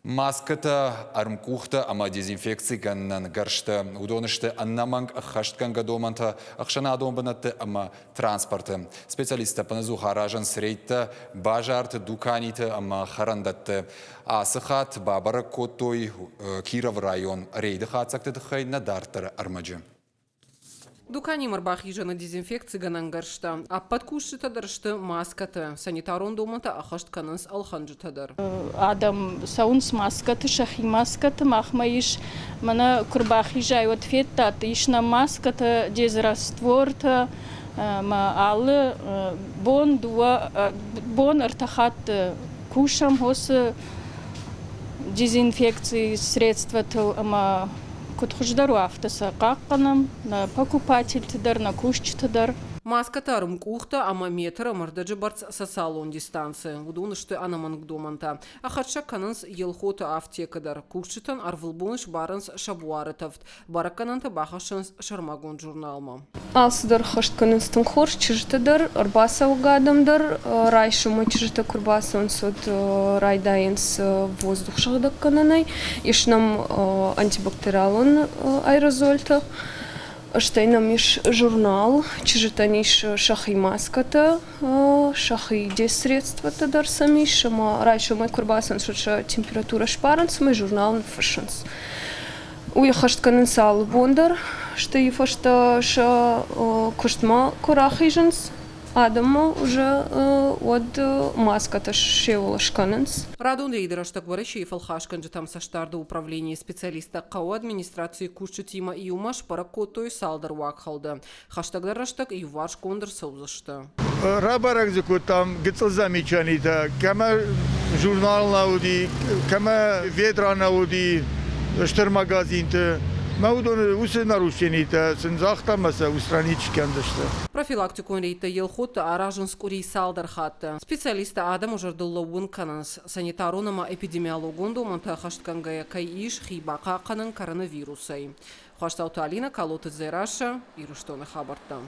Маскӕтӕ, ӕрмкъухтӕ ӕмӕ дезинфекцигӕнӕн гӕрзтӕ уыдон сты ӕнӕмӕнг ӕххӕстгӕнгӕ домӕнтӕ ӕхсӕнадон бынӕтты ӕмӕ транспорты. Специалисттӕ ӕппынӕдзух аразынц рейдтӕ базарты, дуканиты ӕмӕ хӕрӕндӕтты. Ацы хатт бабӕрӕг кодтой Кировы район рейды хатдзӕгты тыххӕй нӕ дарддӕры ӕрмӕджы. Дуканимӕ ӕрбахизӕны дезинфекцигӕнӕн гӕрзтӕ. Ӕппӕт кусджытӕ дӕр сты маскӕты. Санитарон домӕнтӕ ӕххӕст кӕнынц ӕлхӕнджытӕ дӕр. Адӕм цӕуынц маскӕты, сӕхи маскӕты. Махмӕ ис, мӕнӕ куы рбахизай, уӕд федтат, ис нӕм маскӕтӕ, дезраствортӕ ӕмӕ алы бон дыууӕ бон ӕртӕ хатты кусӕм хосы дезинфекцийы средствӕтыл ӕмӕ Куыд хуыздӕр у, афтӕ сӕ хъахъхъӕнӕм, нӕ покупательты дӕр, нӕ кусджыты дӕр. Маскӕтӕ, ӕрмкъухтӕ ӕмӕ метр ӕмӕ ӕрдӕджы бӕрц социалон дистанци. Уыдон сты ӕнӕмӕнг домӕнтӕ. Ӕххӕст кӕнынц Елхоты афтекы дӕр. Кусджытӕн ӕрвылбон сбарынц сӕ буары тӕвд. Бӕрӕггӕнӕнтӕ бахӕссынц сӕрмагонд журналмӕ. Алцыдӕр ӕххӕст кӕнынц тынг хорз, чызджытӕ дӕр, ӕрбацӕугӕ адӕм дӕр. Райсомы чызджытӕ куы рбацӕуынц, уӕд райдайынц воздух сыгъдӕг кӕнынӕй. Ис нӕм антибактериалон аэрозольтӕ. Стӕй нӕм ис журнал, чызджытӕн ис сӕхи маскӕтӕ, сӕхи дезсредствотӕ дӕр сӕм ис ӕмӕ райсомӕй куы ӕрбацӕуынц, уӕд сӕ температурӕ сбарынц ӕмӕ журнал ныффыссынц. Уый ӕххӕст кӕнынц алы бон дӕр, стӕй фӕстӕ сӕ куыстмӕ куы рахизынц адӕммӕ уже, уӕд маскӕтӕ сеуыл скӕнынц. Радон рейды рӕстӕг Уӕрӕсейы фӕлхасгӕнджытӕм цӕстдарды управленийы специалисттӕ хъӕуы администрацийы кусджытимӕ иумӕ сбӕрӕг кодтой цалдӕр уагхӕлды. Хӕстӕгдӕр рӕстӕг иуварсгонд ӕрцӕудзысты. Рабӕрӕг дзы кодтам гыццыл замечанитӕ, кӕмӕ журнал нӕ уыди, кӕмӕ ведра нӕ уыди стыр магазинты. Мӕ уыдоны уыцы нарушенитӕ сын загътам ӕмӕ сӕ устранить скӕндзысты. Профилактикон рейдтӕ Елхотты аразынц къуыри цалдӕр хатты. Специалисттӕ адӕмы зӕрдыл лӕууын кӕнынц, санитарон ӕмӕ эпидемиологон домӕнтӕ ӕххӕстгӕнгӕйӕ кӕй ис хи бахъахъхъӕнӕн коронавирусӕй. Хуасдзауты Алинӕ, Калоты Дзерассӕ, Ирыстоны хабӕрттӕ.